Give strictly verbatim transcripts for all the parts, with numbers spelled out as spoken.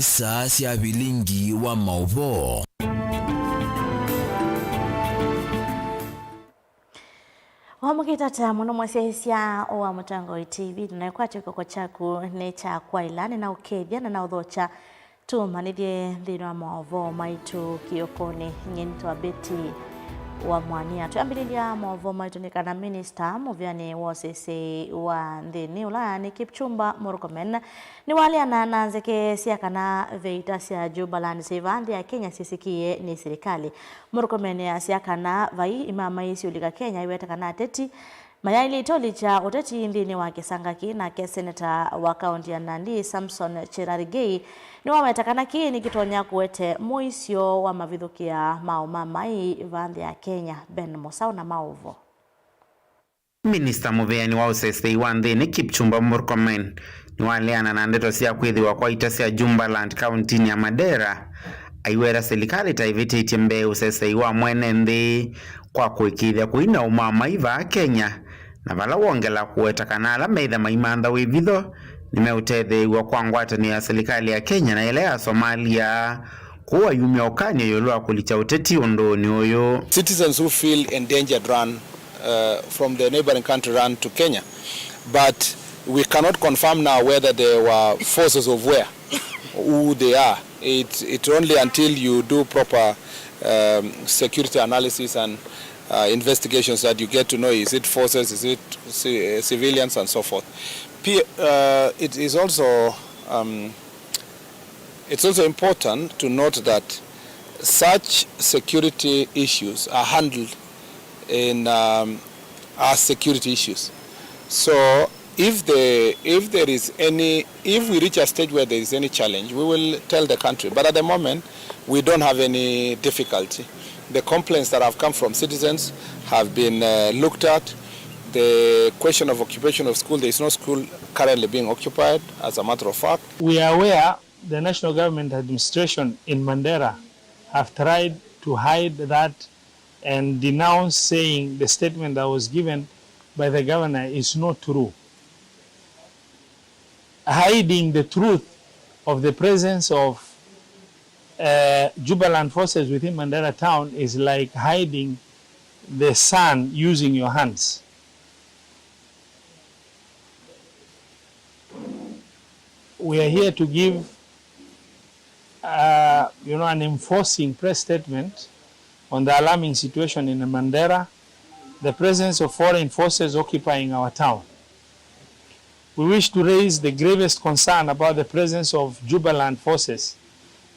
Saa sya vilingi wa maũvoo. Wamũkĩtata mũno mwasyaĩĩsya wa Mũtangoi T V, na nakwatya kĩoko kyaku nĩ kya kwaĩla, nĩnaũkethya na naũthokya tũmanĩthye nthĩnĩ wa maũvoo maitũ kĩokonĩ. Nyie nĩtawa Betty wa Mwania. Twĩambĩlĩlya maũvoo maitũ nĩ kana minista mũvĩanĩ wa ũseseĩ wa nthĩnĩ, ũla nĩ Kipchumba Murkomen, nĩwaleana na nzeke sya kana ve ita sya Jubaland syĩ vaa nthĩ ya Kenya syĩsĩkĩe nĩ silikalĩ. Murkomen easya kana vai imamai syũlika Kenya aiweta kana ateti mayaĩlĩte ũlikya ũteti nthĩnĩ wa kĩsanga kĩĩ. Nake seneta wa kaũnti ya Nandi, Samson Cherargei, nĩwaweta kana kĩĩ nĩkĩtonya kũete mũisyo wa mavithũkĩa ma ũmamai vaa nthĩ ya Kenya. Ben Mũsaũ na maũvoo. Minista mũvĩanĩ wa ũseseĩ wa nthĩnĩ, Kipchumba Murkomen, nĩwaleana na ndeto sya kwĩthĩwa kwa ita sya Jubaland kaũntinĩ ya Mandera, aiweta silikalĩ ta ĩvĩtĩtye mbee ũseseĩ wa mwene nthĩ kwa kũĩkĩĩthya kũi na ũmamai vaa Kenya, na vala wongela kũweta kana ala meĩtha maimantha wĩvitho nĩmeũtetheew'a kwa ngwatanĩo ya silikalĩ ya Kenya na ĩla ya Somalia, kũu ayumya ũkany'o ĩũlũ wa kũlikya ũteti ũndũnĩ ũyũ. Citizens who feel endangered run, uh, from the neighboring country run to Kenya, but we cannot confirm now whether there were forces of where, who they are. It, it only until you do proper, um, security analysis and, uh, investigations that you get to know, is it forces, is it ci-, uh, civilians, and so forth. P-, uh, it is also, um, it's also important to note that such security issues are handled in, um, as security issues. So if the, if there is any, if we reach a stage where there is any challenge, we will tell the country. But at the moment, we don't have any difficulty. The complaints that have come from citizens have been, uh, looked at. The question of occupation of school, there is no school currently being occupied, as a matter of fact. We are aware the national government administration in Mandera have tried to hide that and denounce, saying the statement that was given by the governor is not true. Hiding the truth of the presence of, uh, Jubaland forces within Mandera town is like hiding the sun using your hands. We are here to give, uh, you know, an enforcing press statement on the alarming situation in Mandera, the presence of foreign forces occupying our town. We wish to raise the gravest concern about the presence of Jubaland forces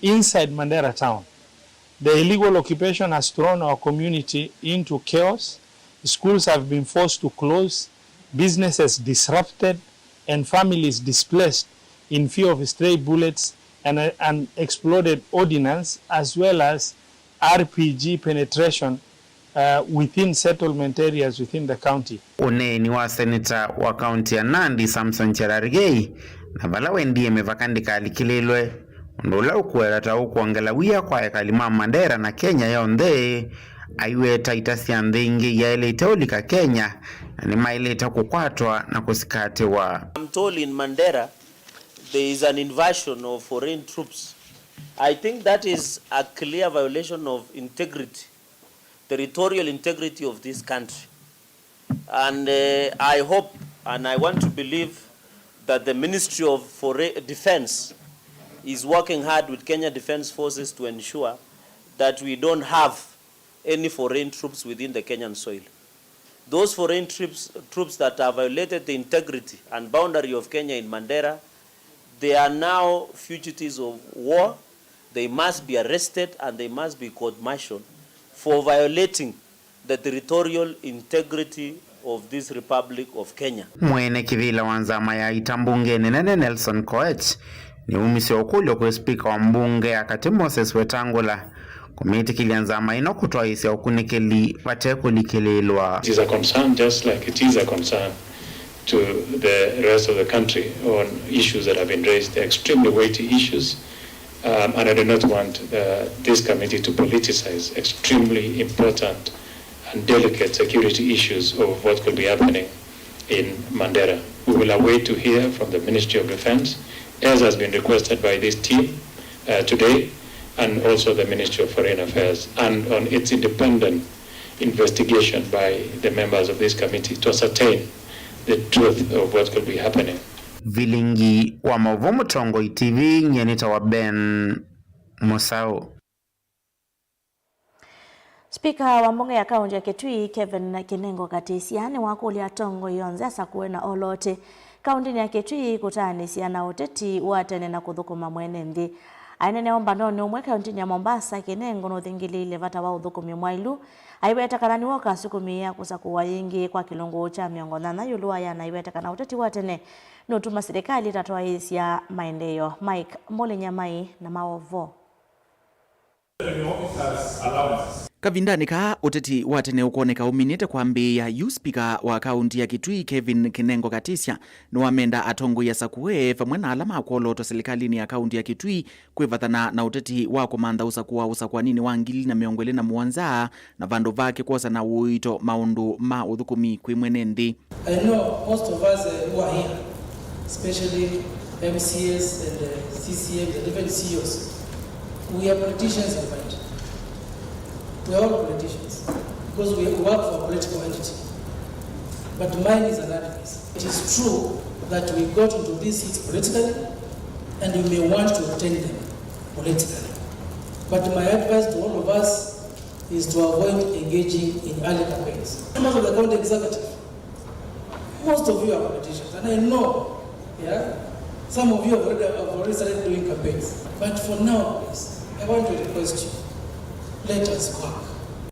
inside Mandera town. The illegal occupation has thrown our community into chaos. Schools have been forced to close, businesses disrupted, and families displaced in fear of stray bullets and, uh, and exploded ordnance, as well as R P G penetration, uh, within settlement areas within the county. Ũneeni wa seneta wa kaunti ya Nandi, Samson Cherargei, na vala wendie mĩvaka ndĩkalikĩlĩlwe, ũndũ ũla ũkũew'a ta ũkwongela wia kwa ekali ma Mandera na Kenya yonthe, aiweta ita sya nthĩ ingĩ iyaĩlĩte ũlika Kenya na nĩmaĩlĩte kũkwatwa na kũsikatĩwa. I'm told in Mandera there is an invasion of foreign troops. I think that is a clear violation of integrity, territorial integrity of this country. And, uh, I hope and I want to believe that the Ministry of Fore-, Defense is working hard with Kenya Defense Forces to ensure that we don't have any foreign troops within the Kenyan soil. Those foreign troops, troops that have violated the integrity and boundary of Kenya in Mandera, they are now fugitives of war. They must be arrested and they must be court-martialed for violating the territorial integrity of this Republic of Kenya. Mwene kĩvĩla wa nzama ya ita mbungenĩ nene Nelson Koech nĩwumisye ũkũlyo kwĩ spika wa mbunge ya katĩ Moses Wetangula kũmĩtĩkĩlya nzama ĩno kũtwaĩĩsya ũkunĩkĩli vate kũlikĩlĩĩlwa. It is a concern, just like it is a concern to the rest of the country on issues that have been raised. They're extremely weighty issues, um, and I do not want, uh, this committee to politicize extremely important and delicate security issues of what could be happening in Mandera. We will await to hear from the Ministry of Defense, as has been requested by this team, uh, today, and also the Ministry of Foreign Affairs, and on its independent investigation by the members of this committee to ascertain the truth of what could be happening. Vilingi wa maũvoo Mũtongoi T V, nyie nĩtawa Ben Mũsaũ. Spika wa mbunge ya kaunti ya Kitui, Kevin Kinengo Katisya, nĩwakũlya atongoi onthe asakũe na oloote kauntinĩ ya Kitui kũtaanĩsya na ũteti wa tene na kũthũkũma mwene nthĩ. Aineenea ũmbanonĩ ũmwe kauntinĩ ya Mombasa, Kinengo nũthingĩlĩĩile vata wa ũthũkũmi mwaĩlu, aiweta kana nĩw'o ũkasukumĩĩa kũsakũwa yĩngĩ kwa kĩlungu kya mĩongo nyanya ĩũlũ wa aya na aiweta kana ũteti wa tene nũtuma silikalĩ ĩtatwaĩĩsya maendeeo. Mike Mũlĩnyamai na maũvoo. Kavindanĩ kaa, ũteti wa tene ũkwoneka ũminĩte kwambĩĩa. Yu spika wa kaunti ya Kitui, Kevin Kinengo Katisya, nĩwamenda atongoi asakũe vamwe na ala makwolootwa silikalĩnĩ ya kaunti ya Kitui kwĩvathana na ũteti wa kũmantha ũsakũa ũsakũaninĩ wa ngili na mĩongo ĩlĩ na mũonza, na vandũ vake kwosa na ũito maũndũ ma ũthũkũmi kwĩ mwene nthĩ. I know most of us, uh, who are here, especially M C As and, uh, C C Ms and even C E Os, we are politicians in mind. We are all politicians because we work for a political entity. But mine is an advice. It is true that we got into these seats politically and we may want to obtain them politically. But my advice to all of us is to avoid engaging in early campaigns. Members of the county executive, most of you are politicians, and I know, yeah, some of you have already, have already started doing campaigns. But for now, please, I want to request you, let us work.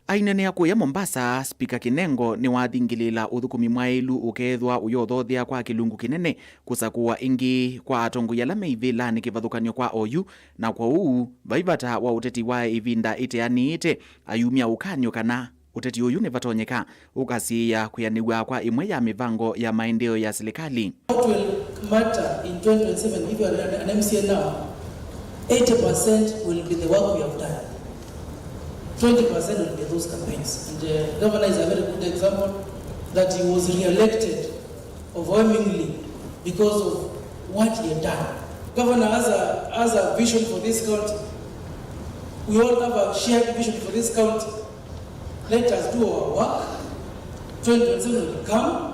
Aineenea kũya Mombasa, Spika Kinengo nĩwathingĩlĩĩla ũthũkũmi mwaĩlu ũkeethĩwa ũyothothea kwa kĩlungu kĩnene kũsakũwa ĩngĩ kwa atongoi ala me ivĩlanĩ kĩvathũkany'o kwa oyu, na kwoou vai vata wa ũteti wa ĩvinda ĩteanĩĩte. Ayumya ũkany'o kana ũteti ũyũ nĩvatonyeka ũkasiĩĩa kwĩanĩw'a kwa ĩmwe ya mĩvango ya maendeeo ya silikalĩ. What will matter in twenty twenty-seven, if you are an, an M C A now, eighty percent will be the work we have done. Twenty percent will be those campaigns. And, uh, Governor is a very good example that he was re-elected overwhelmingly because of what he had done. Governor has a, has a vision for this county. We all have a shared vision for this county. Let us do our work. Twenty twenty-seven will come.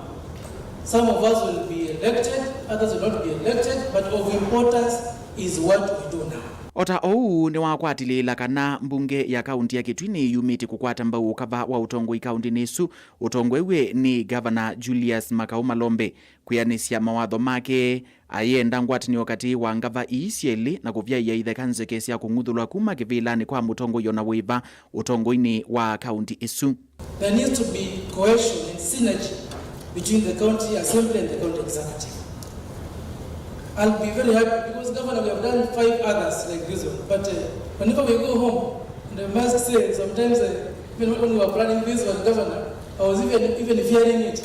Some of us will be elected, others will not be elected, but of importance is what we do now. O ta ũu, nĩwakwatĩlĩĩla kana mbunge ya kaunti ya Kitui nĩyumĩtye kũkwata mbau ũkava wa ũtongoi kauntinĩ ĩsu ũtongoew'e nĩ Ngavana Julius Makau Malombe. Kwĩanĩsya mawatho make, ayenda ngwatanĩo katĩ wa ngava ii syelĩ na kũvyaĩa itheka nzeke sya kũng'uthũlwa kuma kĩvĩlanĩ kwa mũtongoi o na wĩva ũtongoinĩ wa kaunti ĩsu. There needs to be cohesion and synergy between the county assembly and the county executive. I'll be very happy because, Governor, we have done five others like this one. But, uh, whenever we go home, and I must say, sometimes, uh, even when we were planning this one, Governor, I was even, even fearing it.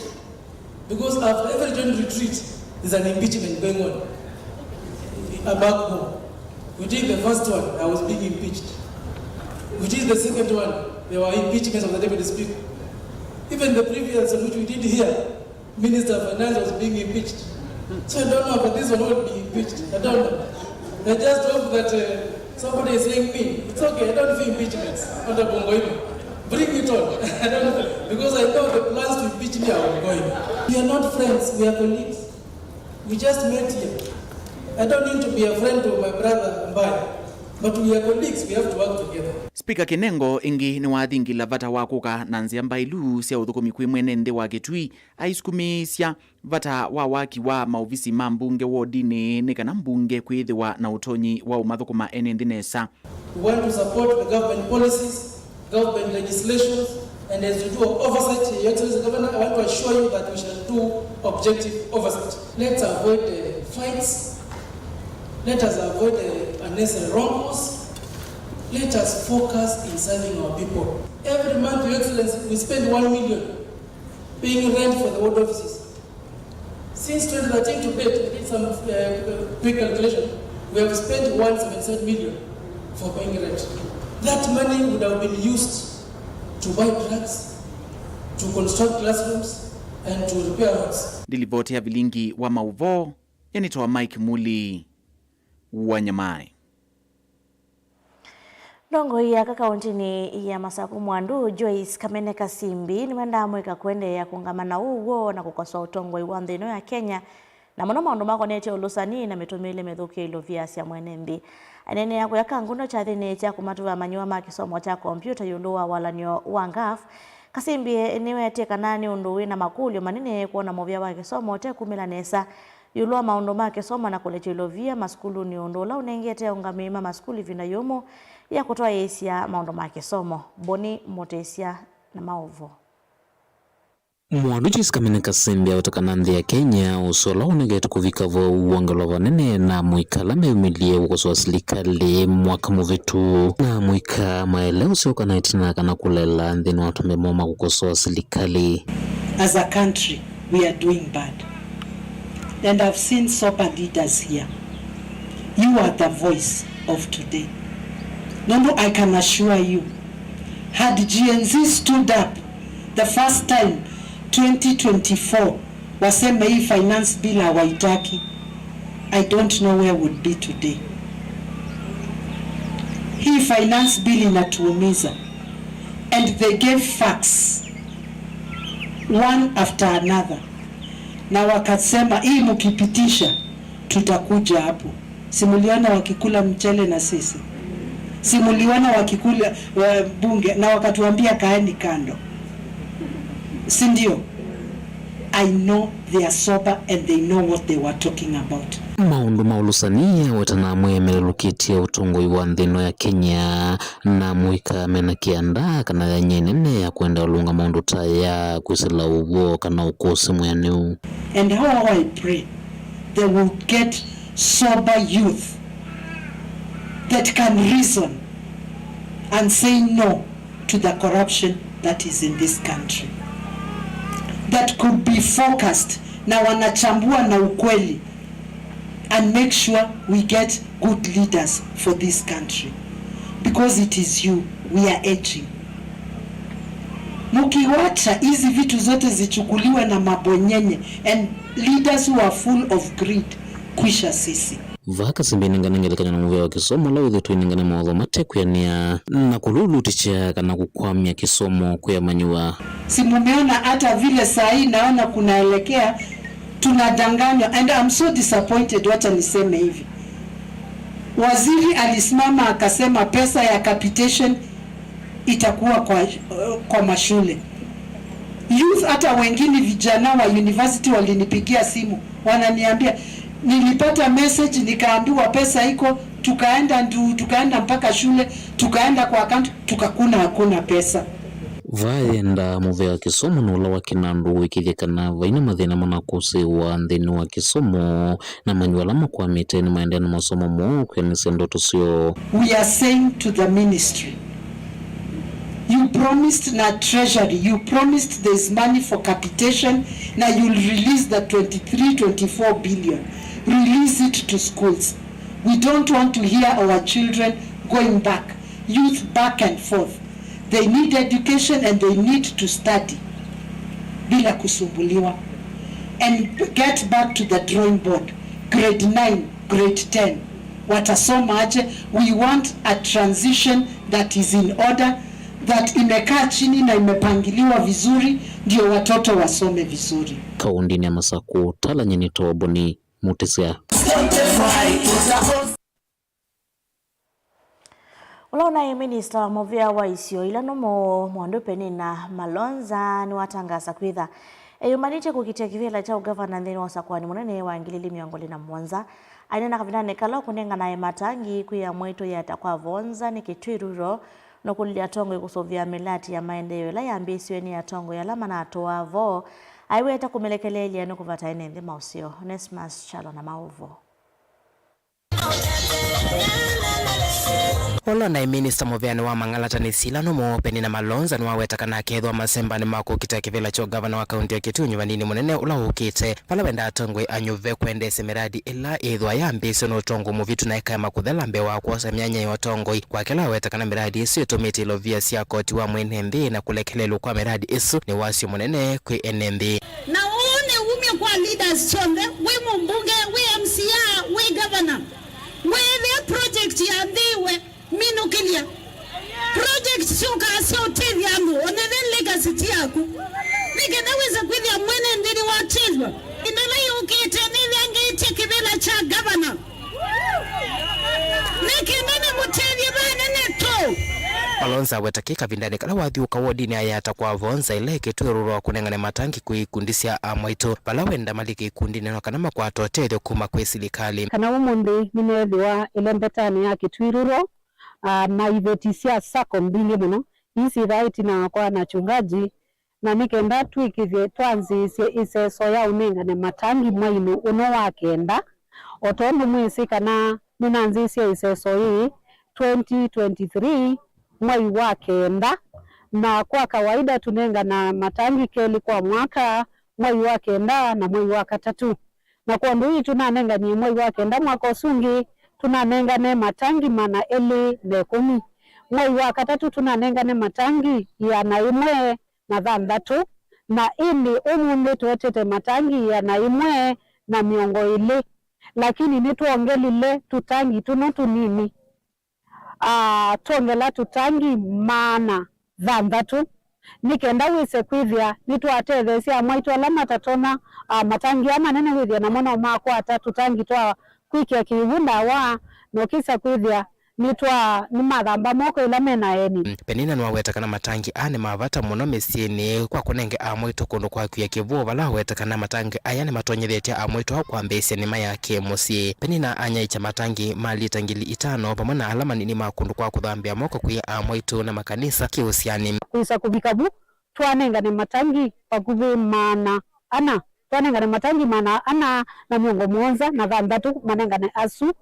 Because after every joint retreat, there's an impeachment going on. Uh, back home. We did the first one, I was being impeached. We did the second one, there were impeachments of the deputy speaker. Even the previous one, which we did here, Minister of Finance was being impeached. So I don't know, but this one will be impeached. I don't know. I just hope that, uh, somebody is saying me. It's okay, I don't fear impeachments. Hata bongo hivi. Bring it on. I don't know. Because I know the plans to impeach me are ongoing. We are not friends, we are colleagues. We just met here. I don't need to be a friend to my brother Mbai. But we are colleagues, we have to work together. Spika Kinengo ĩngĩ nĩwathingĩla vata wa kũka na nzĩa mbaĩlu sya ũthũkũmi kwĩ mwene nthĩ wa Kitui, aisukumĩĩsya vata wa waki wa maovisi ma mbunge wodinĩ nĩ kana mbunge kwĩthĩwa na ũtonyi wa ũmathũkũma ene nthĩ nesa. We want to support the government policies, government legislations, and as you do oversight, Your Excellency Governor, I want to assure you that we shall do objective oversight. Let's avoid, uh, fights. Let us avoid, uh, unnecessary wrongfalls. Let us focus in serving our people. Every month, Your Excellency, we spend one million paying rent for the ward offices. Since twenty thirteen to date, I did some, uh, quick calculation, we have spent one seventy-seven million for paying rent. That money would have been used to buy drugs, to construct classrooms, and to repair roads. Ndilivoti ya vilingi wa maũvoo, nĩnĩtawa Mike Muli wa Nyamai. Ndongoi ya aka kaũntĩnĩ ya Masaku Mwandu, Joyce Kamene Kasimbi, nĩwendaa amũika kũendeea kũũngama na ũw'o na kũkosoa ũtongoi wa nthĩ ĩno ya Kenya, na mũno maũndũ makonetye ũlũsani na mĩtũmĩĩle mĩthũku ya ilovia sya mwene nthĩ. Aineenea kũya Kangundo kyathĩnĩ kya kũmatũvĩa amanyĩw'a ma kĩsomo kya kombyũta ĩũlũ wa walany'o wa NGAAF, Kasimbi nĩwetie kana nĩ ũndũ wĩ na makũlyo manene kwona mũvĩa wa kĩsomo ũtekumĩla nesa ĩũlũ wa maũndũ ma kĩsomo na kũlekya ilovia masukulunĩ, ũndũ ũla ũnengete aũngamĩi ma masukulu ĩvinda yũmũ ya kũtwaĩĩsya maũndũ ma kĩsomo. Boni Mũtĩsya na maũvoo. Mwandu Joyce Kamene Kasimbi aweta kana nthĩ ya Kenya ũseo ũla wonekete kũvika vau wongelwa vanene na amũika ala meyumĩlye kũkosoa silikalĩ mwaka mũvĩtu. Na amũika maele ũseo kana ĩtina kana kũlela nthĩnĩ wa tũmemo ma kũkosoa silikalĩ. As a country, we are doing bad. And I've seen sober leaders here. You are the voice of today. Nono, I can assure you, had Gen Z stood up the first time twenty twenty-four, waseme hii finance bill hawaitaki, I don't know where would be today. Hii finance bill inatuumiza. And they gave facts one after another. Na wakasema, "Hii mkipitisha, tutakuja hapo." Si muliona wakikula mchele na sisi? Si muliona wakikula, eh, bunge na wakatuambia, "Kaeni kando." Si ndio? I know they are sober and they know what they were talking about. Maũndũ ma ũlũsani aweta na amwe melũkĩtye ũtongoi wa nthĩ ĩno ya Kenya, na amũika mena kĩanda kana yanya ĩnene ya kwenda ũlũnga maũndũ ta aya kwĩsĩla ũw'o kana ũkũsĩ mwĩanĩu. And how I pray they will get sober youth that can reason and say no to the corruption that is in this country, that could be focused na wanachambua na ukweli and make sure we get good leaders for this country, because it is you, we are aging. Mukiwacha hizi vitu zote zichukuliwe na mabwenyenye and leaders who are full of greed, kwisha sisi. Vaa Kasimbi ainengane ngelekany'o na mũvĩa wa kĩsomo ũla wĩthĩtwe ainengane mawatho matekwĩanĩa na kũlulutĩkya kana kũkwamya kĩsomo kwĩ amanyĩw'a. Si mumeona hata vile saa hii naona kunaelekea, tunadanganywa, and I'm so disappointed, wacha niseme hivi. Waziri alisimama akasema pesa ya capitation itakuwa kwa, kwa mashule. Youth, hata wengine vijana wa university walinipigia simu, wananiambia, "Nilipata message, nikaambiwa pesa iko, tukaenda ndu, tukaenda mpaka shule, tukaenda kwa account, tukakuna hakuna pesa." Vaa yenda mũvĩa wa kĩsomo na ũla wa kĩnandũ wĩkĩthye kana vaina mathĩna manakũsĩĩwa nthĩnĩ wa kĩsomo na amanyĩw'a ala makwamĩte nĩmaendeea na masomo moo kwĩanĩsya ndoto syoo. We are saying to the ministry, you promised na treasury, you promised there's money for capitation, na you'll release the twenty-three, twenty-four billion. Release it to schools. We don't want to hear our children going back, youth back and forth. They need education and they need to study bila kusumbuliwa and get back to the drawing board. Grade nine, grade ten, watasoma aje? We want a transition that is in order, that imekaa chini na imepangiliwa vizuri, ndio watoto wasome vizuri. Kaũntĩnĩ ya Masakũ, Talanyeni Toboni, Mũtĩsya. Ũla ũnaĩ minista wa mũvĩa wa isio ila nũmũ, Mwandu Penina Malonza, nĩwatangaasa kwĩtha eyũmbanĩtye kũkitĩa kĩvĩla kya ũgavana nthĩnĩ wa ũsakũani mũnene wa ngili ili mĩongo ĩlĩ na mũonza. Aineena kavindanĩ kala ũkũnenganae matangi kwĩ ya mwaitũ ya Takwavonza nĩ Kitui Rural, nũkũlilye atongoi kũsũvĩa mĩlati ya maendeeo ĩla yambĩĩsiwe nĩ atongoi ala manatũaa vo, aiweta kũmĩlekeleelya nũkũvata ene nthĩ ma ũseo. Onesmus Kyalo na maũvoo. Ũla ũnaĩ minista mũvĩanĩ wa mang'alatanĩsyo ila nũmũ, Penina Malonza, nĩwaweta kana akethĩwa masembanĩ ma kũkita kĩvĩla kya ũgavana wa kaũntĩ ya Kitui ũnyuvaninĩ mũnene ũla ũkĩte, vala wendaa atongoi anyuve kwendeesya mĩradi ĩla ĩthĩwa yambĩĩswe nĩ ũtongoi mũvĩtu na ĩkaema kũthela mbee wa kwosa myanya ya ũtongoi. Kwake, aweta kana mĩradi ĩsu ĩtũmĩte ilovia sya koti wa mwene nthĩ na kũlekelelw'a kwa mĩradi ĩsu nĩ wasyo mũnene kwĩ ene nthĩ. Na ũũ nĩ umya kwa leaders syonthe, wĩ mũmbunge, wĩ M C A, wĩ governor. Weethĩa project yambĩĩwe, minũkĩlya. Project syũkaa sya ũtethya andũ, o na then legacy ti yaku. Nĩ kenda wĩse kwĩthĩa mwene nthĩ nĩwatethw'a. Ĩvinda yĩla yũkĩte, nĩvĩangĩĩtye kĩvĩla kya ngavana. Nĩ kenda nĩmũtethye vanene tũ. Malonza aweta kĩ kavindanĩ kala wathyũũka wodinĩ ya Yatta kwa Vonza ĩla ĩkĩtw'ĩrũlwa kũnengane matangi kwĩ ikundi sya amwaitũ vala wenda malike ikundinĩ no kana makwata ũtethyo kuma kwĩ silikalĩ. Kana ũmũnthĩ nĩneethĩwa ĩlembetanĩ ya kĩtw'ĩrũlwa, ah, na iveti sya sacco mbingĩ mũno, ii syĩthaa ĩtina wakwa na chungaji, na nĩ kenda twĩkĩthye twanzĩĩsye ĩseso ya ũnengane matangi mwainĩ ũno wa kenda, o tondũ mwĩsĩ kana nĩnanzĩĩsye ĩseso yĩĩ twenty twenty-three mwai wa kenda, na kwa kawaida tũnenganaa matangi kelĩ kwa mwaka, mwai wa kenda na mwai wa katatũ. Na kwondũ ii tũnanenganie mwai wa kenda mwaka ũsu ũngĩ, tũnanengane matangi maana elĩ na ĩkũmi. Mwai wa katatũ tũnanengane matangi ĩana ĩmwe na thanthatũ, na ĩndĩ ũmũnthĩ tũetete matangi ĩana ĩmwe na mĩongo ĩlĩ, lakini nĩtwongelile tũtangi tũno tũnini. Ah, twongela tũtangi maana thanthatũ, nĩ kenda wĩse kwĩthĩa nĩtwatetheesya amwaitũ ala matatonya, ah, matangi aa manene wĩthĩa namo no makwata tũtangi twa kwĩkĩa kĩw'ũ ndawa, na ũkĩsa kwĩthĩa nĩtwa-, nĩmathamba moko ĩla me na eni. Penina nĩwaweta kana matangi aa nĩ ma vata mũno mĩsyĩnĩ kwa kũnenge amwaitũ kũndũ kwa kwĩkĩa kĩw'ũ, vala waweta kana matangi aya nĩmatonyethetye amwaitũ aa kwambĩĩsya nĩma ya kĩ-mũsyĩ. Penina anyaĩĩkya matangi ma lita ngili itano vamwe na ala manini ma kũndũ kwa kũthambĩa moko kwĩ amwaitũ na makanisa kĩũsyanĩ. Kwĩsa kũvika vu, twanengane matangi vakuvĩ maana ana, twanengane matangi maana ana na mĩongo mũonza na thanthatũ manengane asu,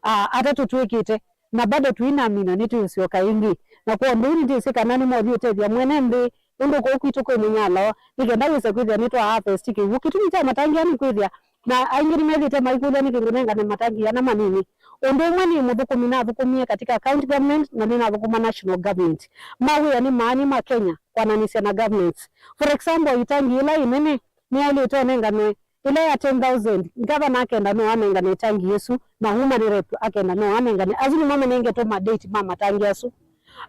ah, atatũ twĩkĩte, na bado tũinamina nĩtũũsyoka ĩngĩ. Na kwondũ ũu nĩndĩsĩ kana nĩmũthi ũtethya mwene nthĩ, nũndũ kũu kwitũ kwĩ mĩnyalo, nĩ kenda wĩse kwĩthĩa nĩtwa harvest kĩw'ũ. Kĩtumi kya matangi aa nĩ kwĩthĩa, na aingĩ nĩmethĩĩte maikũlya nĩkĩ ngũnengane matangi ana manini. Ũndũ ũmwe nĩ mũthũkũmi nathũkũmie katika county government na nĩnathũkũma national government. Ma wĩa nĩ maani ma Kenya kwananĩsya na governments. For example, itangi ĩla ĩnene nĩyaĩlĩte ũnenganwe, ĩla ya ten thousand, ngavana akenda no anengane ĩtangi ĩsu, na woman rep akenda no anengane. Asu nĩmo manengetwe madate ma matangi asu.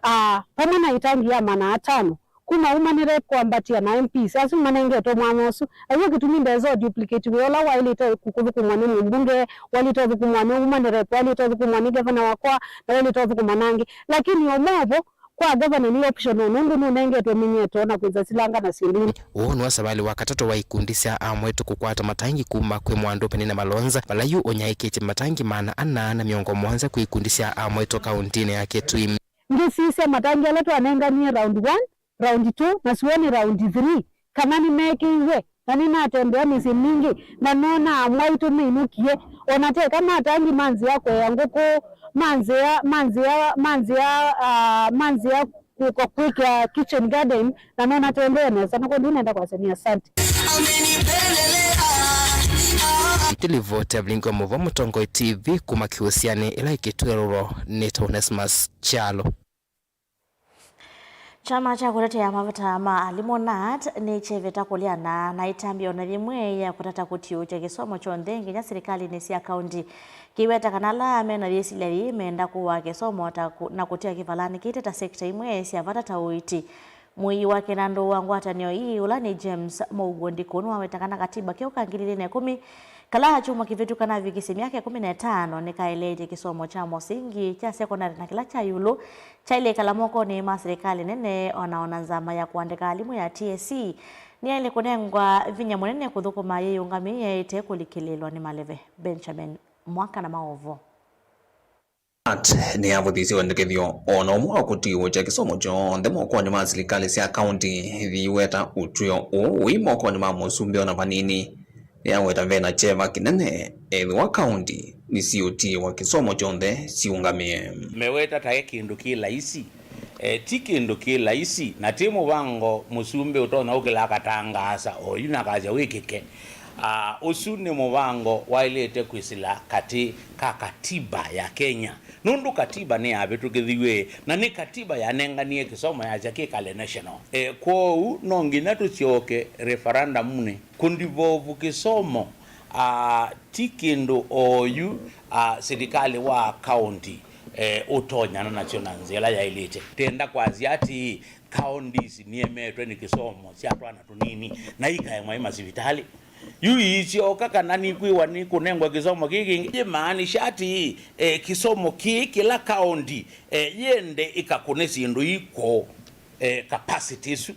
Ah, vamwe na ĩtangi ya maana atano, kuma woman rep kwambatĩa na M Ps, asu nĩmanengetwe mwanya ũsu. Aiwe kĩtumi ndesa duplicate wĩa ũla waĩlĩte kũthũkũmwa nĩ mũmbunge, waĩlĩte ũthũkũmwa nĩ woman rep, waĩlĩte ũthũkũmwa nĩ gavana wakwa, na waĩlĩte ũthũkũma nangĩ. Lakini ũmũvo, kwa gavana nĩ optional, nũndũ nũnengetwe mĩnyeto na kwĩsa silanga na syĩndũ ingĩ. Ũũ nĩwe savalĩ wa katatũ wa ikundi sya amwaitũ kũkwata matangi kuma kwĩ Mwandũ Penina Malonza, vala yu ũnyaĩĩkĩtye matangi maana ana na mĩongo mũonza kwĩ ikundi sya amwaitũ kauntinĩ ya Kitui. Ngĩsisya matangi ala twanenganie round one, round two, na siwoni round three, kana nĩmekĩiwe. Na nĩnatembea mĩsyĩ mingĩ, na noona amwaitũ mĩinũkie, o na teka matangi ma nzĩa kũea ngũkũ, ma nzĩa, ma nzĩa, ma nzĩa, ah, ma nzĩa kũka kwĩkĩa kitchen garden, na noona tũendee nesa. Na kwondũ nenda kwasya nĩ asante. Ĩtilivoti ya Vilingi wa Mũvoo Mũtongoi T V kuma Kĩũsyanĩ ĩla ĩkĩtw'ĩrũlwa nĩ Onesmus Kyalo. Kyama kya kũtetea mavata ma alimũ, nat, nĩkyĩvĩta kũleana na ĩtambya o na yĩmwe ya kũtata kũtiũũkya kĩsomo kyonthe nginya silikalĩnĩ sya kaunti. Kĩweta kana ala me na yĩsilya yĩĩ meenda kũaa kĩsomo ta kũ-, na kũtia kĩvalanĩkĩte ta sekita imwe sya vata ta ũiiti. Mũii wa kĩnandũ wa ngwatanĩo ii, ũla nĩ James Mũuo Ndikũ, nĩwaweta kana katiba keũ ka ngili ilĩ na ĩkũmi kala kyumwa kĩvĩtu kanavikĩsye myaka ĩkũmi na ĩtano nĩkaeleetye kĩsomo kya mũsingi, kya sekondalĩ na kĩla kya ĩũlũ kyaĩle ĩkala mokonĩ ma silikalĩ nene, o na, o na nzama ya kũandĩka alimũ ya T S C nĩyaĩle kũnengwa vinya mũnene kũthũkũma yĩyũngamĩe ĩte kũlikĩlĩĩlwa nĩ maleve. Benjamin Mwaka na maũvoo. At nĩyavũthisye wendekethyo o na ũmwe wa kũtiũũkya kĩsomo kyonthe mokonĩ ma silikalĩ sya kaunti. Ĩthi iweta ũtw'ĩo ũũ wĩ mokonĩ ma mũsumbĩ o na vanini. Nĩyaweta ve na kyeva kĩnene ethĩwa kaunti nĩsiũtiĩwa kĩsomo kyonthe siũngamĩe. Meweta tae kĩndũ kĩ laisi. E, ti kĩndũ kĩ laisi, na ti mũvango mũsumbĩ ũtonya ũkĩla akatangaasa oyu na akasya wĩkĩke. A, ũsu nĩ mũvango waĩlĩte kwĩsĩla katĩ ka katiba ya Kenya, nũndũ katiba nĩyavĩtũkĩthiw'e, na nĩ katiba yanenganie kĩsomo yasya kĩkale national. E, kwoou no nginya tũsyoke referendum-nĩ kũndivovu kĩsomo. A, ti kĩndũ oyu, a, silikalĩ wa kaunti eh, ũtonyana nasyo na nzĩa ĩla yaĩlĩte. Tenda kwasya atĩĩ, counties niemetwe nĩ kĩsomo kya twana tũnini na ikaemwa i masivitalĩ. Yu iisyoka kana nikwĩwa nĩkũnengwa kĩsomo kĩĩ kĩngĩ, yĩmaanisha atĩĩ, eh, kĩsomo kĩĩ kĩla county, eh, yende ĩkakũne syĩndũ ii kwoo, eh, capacity ĩsu,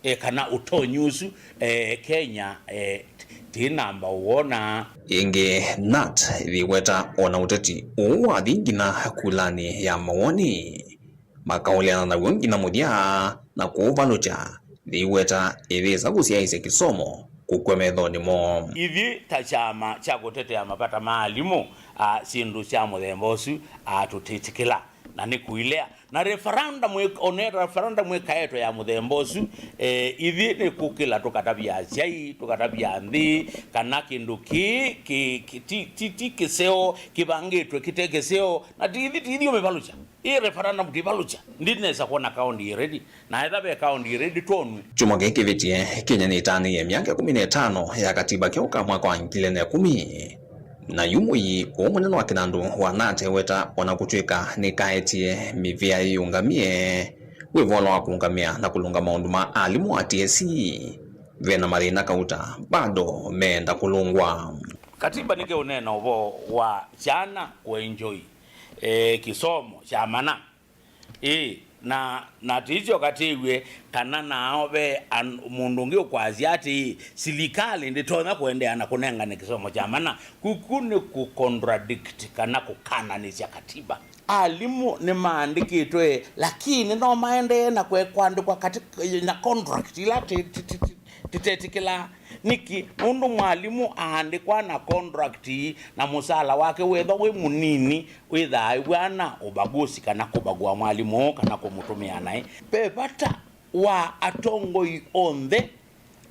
eh, kana ũtonyi ũsu, eh, Kenya, eh, t-, tĩ namba ũwona. Ĩngĩ, Knut ĩthĩweta o na ũteti ũũ wathi nginya kulanĩ ya mawoni, makaũleana naw'o nginya mũthya na kũũvalũkya, ĩthĩweta ĩthĩsa kũsyaĩĩsya kĩsomo kũkw'a methonĩ moo. Ithyĩ ta kyama kya kũtetea mavata ma alimũ, a, syĩndũ sya mũthemba ũsu, a, tũtĩtĩkĩla na nĩ kũilea. Na referendum ĩk-, one referendum ĩkaetwe ya mũthemba ũsu, eh, ithyĩ nĩ kũkĩla tũkatavya asyai, tũkatavya nthĩ, kana kĩndũ kĩĩ kĩ, kĩ, ti, ti, ti kĩseo, kĩvangĩtwe kĩte kĩseo, na ti ithi, ti ithi ũmĩvalũkya. Ĩ referendum tivalũkya, ndinesa kwona county ready, na etha ve county ready twonwe. Kyumwa kĩĩ kĩvĩtie, Kenya nĩtanĩie myaka ĩkũmi na ĩtano ya katiba kyoka mwaka wa ngili ilĩ na ĩkũmi. Na yu mũii ũũ mũnene wa kĩnandũ wa Knut eweta, o na kũtw'ĩka nĩkaetie mĩvĩa yĩũngamĩe, wĩvola wa kũũngamĩa na kũlũnga maũndũ ma alimũ a T S C, ve na mathĩna kauta bado meenda kũlũngwa. Katiba nĩkĩũneena ũvoo wa syana kũenjoy, eh, kĩsomo kya mana. Ĩĩ, na, na tĩisyoka tĩw'e kana nao ve an-, mũndũ ũngĩ ũkwasya atĩĩ, silikalĩ ndĩtonya kũendeea na kũnengane kĩsomo kya mana. Kuku nĩ kũ contradict kana kũkananĩsya katiba. Alimũ nĩmaandĩkĩtwe, lakini no maendee na kwe-, kwandĩkwa katĩ-, na contract ila ti-, ti-, ti-, ti-, titetĩkĩlaa. Nĩkĩ? Nũndũ mwalimũ aandĩkwa na contract na mũsaala wake wĩthwa wĩ mũnini, wĩthaa ĩvwana ũbagusi kana kũbagua mwalimũ kana kũmũtũmĩa naĩ. Ve vata wa atongoi onthe,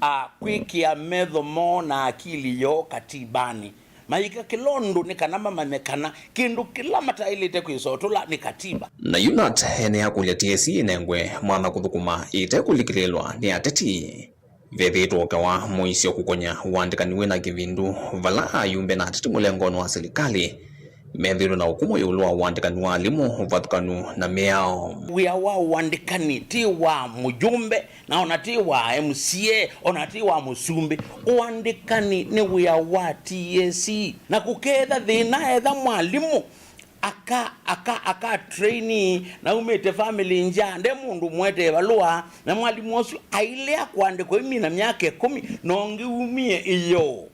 a, kwĩkĩa metho moo na akili yoo katibanĩ, mayĩka kĩla ũndũ nĩ kana mamanye kana kĩndũ kĩla mataĩlĩte kwĩsotũla nĩ katiba. Na Knut ene akũlya T S C ĩnengwe mwanya kũthũkũma ĩte kũlikĩlĩĩlwa nĩ ateti. Vethĩĩtwe ũkewa mũisyo kũkony'a ũandĩkani wĩ na kĩvindu, vala ayumbe na ateti mũlengonĩ wa silikalĩ methĩĩtwe na ũkũmũ ĩũlũ wa ũandĩkani wa alimũ ũvathũkanu na mĩao. Wĩa wa ũandĩkani ti wa mũyumbe, na ona ti wa M C A, ona ti wa mũsumbĩ. Ũandĩkani nĩ wĩa wa T S C. Na kũketha thĩna etha mwalimũ aka, aka, aka trainee na aumĩte family ngya, nde mũndũ ũmũetee valũa, na mwalimũ ũsu ailea kũandĩkwa imina myaka ĩkũmi, na ũngĩ umie ĩyoo,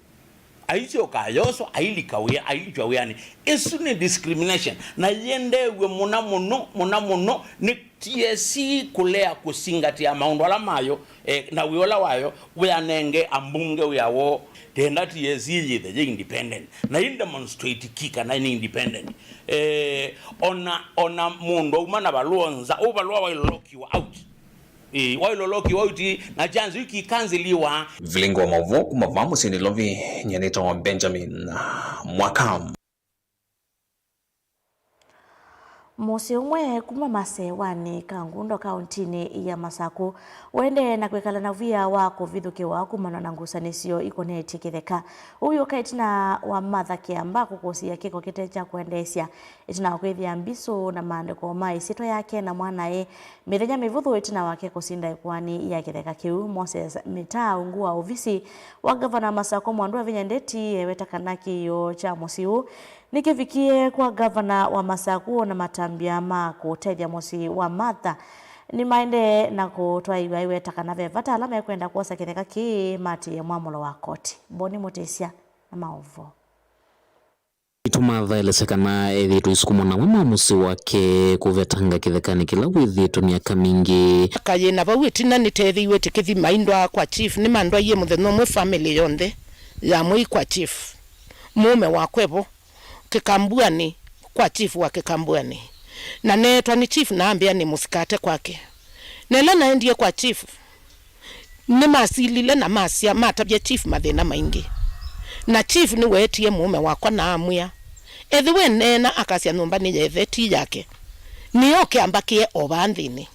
aisyoka ayoswa, ailika wĩa, ailikwa wĩanĩ. Ĩsu nĩ discrimination, na yĩendeew'e mũna mũno, mũna mũno nĩ T S C kũlea kũsingatĩa maũndũ ala mayo, eh, na wĩa ũla wayo wĩanenge ambunge wĩa woo. Tenda T S C yĩthe yĩ independent, na ĩ demonstrate ki kana nĩ independent. Eh, ona, ona mũndũ auma na valũa nza, ũ valũa wailolokiwa out. Eh, wailolokiwa out, na chance yu kikansiliwa. Vilingi wa maũvoo kuma vaa mũsyĩ Nairobi, nyie nĩtawa Benjamin Mwaka. Mũsyĩ ũmwe kuma masewanĩ Kangundo kaũntinĩ ya Masakũ ũendee na kwĩkala na wia wa kũvithũkĩwa kumana na ngusanĩsyo ikonetye kĩtheka. Ũu wĩũka ĩtina wa Martha Kĩamba kũkũsĩĩa kĩko kĩte kya kwendeesya, ĩtina wa kwĩthĩa mbisũ na maandĩko ma ĩsyĩtwa yake na mwanae, mĩthenya mĩvũthũ ĩtina wake kũsinda ĩkoani ya kĩtheka kĩu. Moses Mitaa, ungu wa ovisi wa ngavana wa Masakũ Mwandũ Wavinya Ndeti, eweta kana kĩĩo kya mũsyĩ ũũ nĩkĩvikie kwa ngavana wa Masakũ, na matambya ma kũtethya mũsyĩ wa Martha nĩmaendee na kũtwaĩw'a, eweta kana ve vata ala mekwenda kwosa kĩtheka kĩĩ maatĩĩe mwamũlo wa koti. Boni Mũtĩsya na maũvoo. Itũ Martha elesya kana ethĩĩtwe ĩsukumwa na amwe ma mũsyĩ wake kũvetanga kĩthekanĩ kĩla wĩthĩĩtwe myaka mingĩ. Myaka yĩna vau ĩtina nĩteethĩiwe tĩkĩthi maindwaa kwa chief, nĩmandwaie mũthenya ũmwe family yonthe ya Mwei kwa chief. Mũũme wakwa evo Kĩkambuanĩ, kwa chief wa Kĩkambuanĩ. Na neetwa nĩ chief na ambĩa nĩmũsikate kwake. Na ĩla naendie kwa chief, nĩmasilile na masya, matavya chief mathĩna maingĩ. Na chief nĩweetie mũũme wakwa na amwĩa, ethĩwa eneena akasya nyũmba nĩ ya ĩthe, ti yake, nĩoke ambakĩe o vaa nthĩnĩ.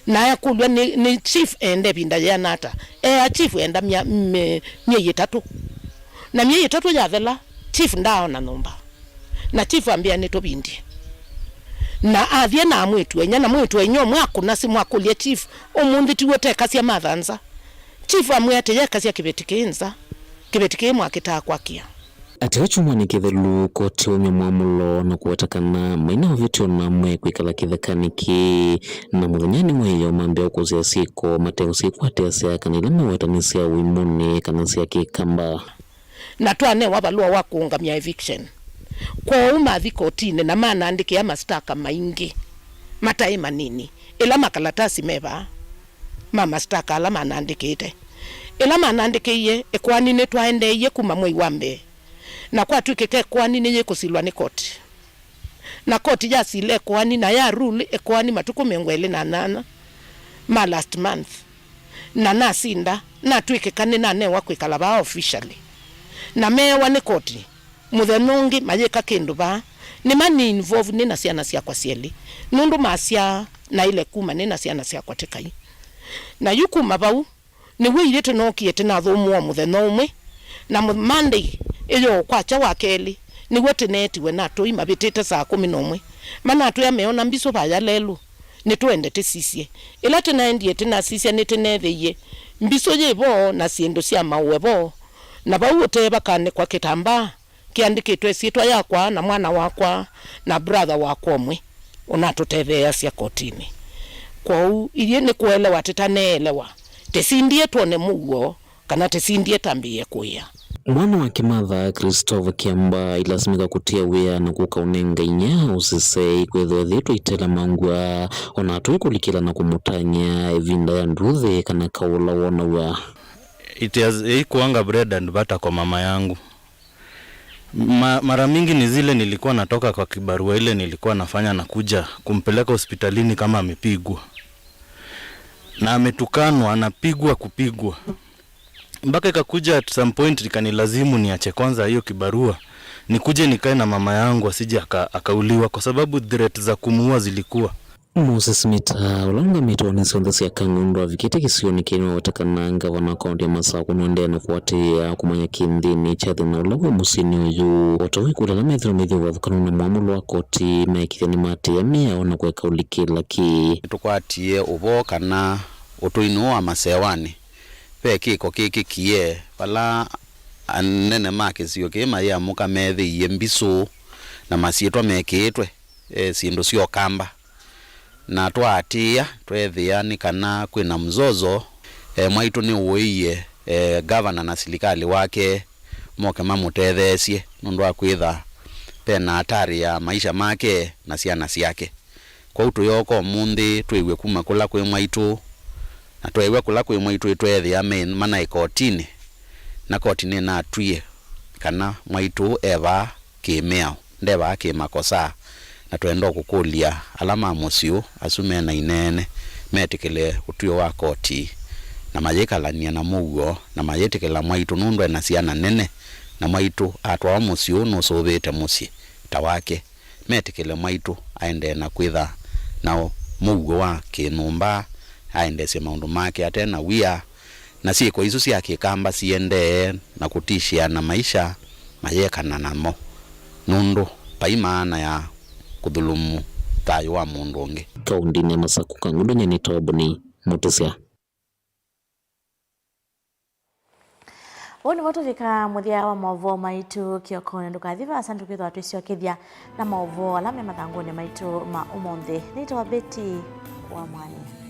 Na akũlw'a nĩ, nĩ chief eenda ĩvinda yĩana ata? Ea chief eenda mya-, me-, myei ĩtatũ. Na myei ĩtatũ yathela, chief ndaaona nyũmba. Na chief ambĩa nĩtũvindye. Na athie na amwĩtu enya, na mwĩtu enya ũmwe akũna simũ akũlya chief, "Ũmũnthĩ tiw'o tekasya Martha nza?" Chief amwĩa atĩ, "Yekasya kĩveti kĩĩ nza, kĩveti kĩĩ mwakĩtaa kwakĩa." Ateo kyumwanĩ kĩthelu, koti waumya mwamũlo na kũweta kana maina ũvĩtyo na amwe kwĩkala kĩthekanĩ kĩĩ, na mũthenyanĩ wa ĩyoo mambĩa ũkũsya syĩko mateũsyĩkwatĩasya kana ila meweta nĩ sya ũimũnĩ kana sya kĩkamba. Na twanewa valũa wa kũũngamya eviction. Kwoou mathi kotinĩ na manaandĩkĩa masitaka maingĩ mataĩ manini, ĩla makalatasi me vaa ma masitaka ala manaandĩkĩte. Ĩla manaandĩkĩie ĩkoani nĩtwaendeeie kuma mwei wa mbee, na kwatw'ĩkĩka ĩkoani nĩyĩkũsilwa nĩ koti. Na koti yasila ĩkoani na ya rule ĩkoani matukũ mĩongo ĩlĩ na nyanya ma last month. Na nasinda, natw'ĩkĩka nĩnanewa kwĩkala vaa officially. Na meewa nĩ koti, mũthenya ũngĩ mayĩka kĩndũ vaa, nĩmani involve nĩ na syana syakwa syelĩ, nũndũ masyaa naĩle kuma nĩ na syana syakwa tĩkai. Na yu kuma vau, nĩw'o ilyĩ tũnookie tũnathũmũa mũthenya ũmwe, na mũ-, Monday ĩyo kwakya wa kelĩ, nĩw'o tũneetiwe na atũi mavĩtĩte saa kũmi na ũmwe, manatwĩa meona mbisũ vaya lelũ, nĩtũende tũsisye. Ĩla tũnaendie tũnasisya nĩtũneethĩie mbisũ yĩ vo na syĩndũ sya maũe vo, na vau ũtee vakanĩkwa kĩtambaa kĩandĩkĩtwe ĩsyĩtwa yakwa na mwana wakwa na brother wakwa ũmwe ũnatũtetheeasya kotinĩ. Kwoou ilyĩ nĩ kũelewa tũtaneelewa, tũsindie twone mũuo kana tũsindie tambĩĩe kũĩa. Mwana wa Kĩmatha, Christopher Kiamba, ilasimĩka kũtia wĩa na kũka ũnenga inyia ũsisei kwĩthĩwa ethĩĩtwe aitela mangua, o na atũi kũlikĩla na kũmũtang'ĩa ĩvinda ya nduthĩ kana kaũla wonaw'a. It has, haikuanga bread and butter kwa mama yangu. Ma-, mara mingi ni zile nilikuwa natoka kwa kibarua ile nilikuwa nafanya, nakuja kumpeleka hospitalini kama amepigwa. Na ametukanwa, anapigwa, kupigwa. Mpaka ikakuja at some point ikanilazimu niache kwanza hiyo kibarua, nikuje nikae na mama yangu asije aka-, akauliwa kwa sababu threat za kumuua zilikuwa. Moses Mita, ũla ũngamĩte wa nĩ syonthe sya Kang'ũndũ, avikĩte kĩsionĩ kĩĩ nĩwaweta kana ngavana wa kaũntĩ ya Masakũ nũendee na kũatĩĩa kũmanya kĩ nthĩnĩ kya thĩna ũla wĩ mũsyĩnĩ ũyũ. O ta wĩkũlya ala methĩwa maithi ũvathũkanu na mwamũlo wa koti, maĩkĩĩthya nĩmaatĩĩa mĩao na kũeka ũlikĩla kĩ. Nĩtũkwatie ũvoo kana ũtũinĩ ũũ wa masewanĩ ve kĩko kĩkĩkie, vala anene ma kĩsio kĩĩ mayĩamũka meethĩie mbisũ na masyĩtwa mekĩĩtwe, eh, syĩndũ sya ũkamba. Na twaatĩĩa, tweethĩa nĩ kana kwĩ na mzozo, e, mwaitũ nĩũĩie, e, gavana na silikalĩ wake moke mamũtetheesye nũndũ wa kwĩtha ve na hatari ya maisha make na syana syake. Kwoou tũyooka ũmũnthĩ twĩw'e kuma kũla kwĩ mwaitũ, na tweew'a kũla kwĩ mwaitũ ĩtweethĩa me mana ĩkotinĩ, na koti nĩnatwie kana mwaitũ e vaa kĩ-mĩao. Nde vaa kĩ-makosa, na twenda o kũkũlya ala ma mũsyĩ ũũ, asu me na ineene, metĩkĩle ũtw'ĩo wa koti, na mayĩkalany'a na mũuo, na mayĩtĩkĩla mwaitũ, nũndũ e na syana nene, na mwaitũ atwawa mũsyĩ ũũ nũsũvĩĩte mũsyĩ ta wake. Metĩkĩle mwaitũ aendee na kwĩtha na mũuo wa kĩ-nyũmba, aendeesye maũndũ make ate na wia, na syĩko isu sya kĩkamba siendee na kũtishĩana maisha mayekana namo, nũndũ vai maana ya kũthulumu thayũ wa mũndũ ũngĩ. Kaũndĩnĩ ya Masakũ, Kang'ũndũ, nyie nĩtawa Boni Mũtĩsya. Ũu nĩvo tũvika mũthya wa maũvoo maitũ kĩokonĩ. Ndũkathi vaasa, nĩtũkwĩthĩwa twĩsyokethya na maũvoo ala me mathangũnĩ maitũ ma ũmũnthĩ. Nĩtawa Betty wa Mwani.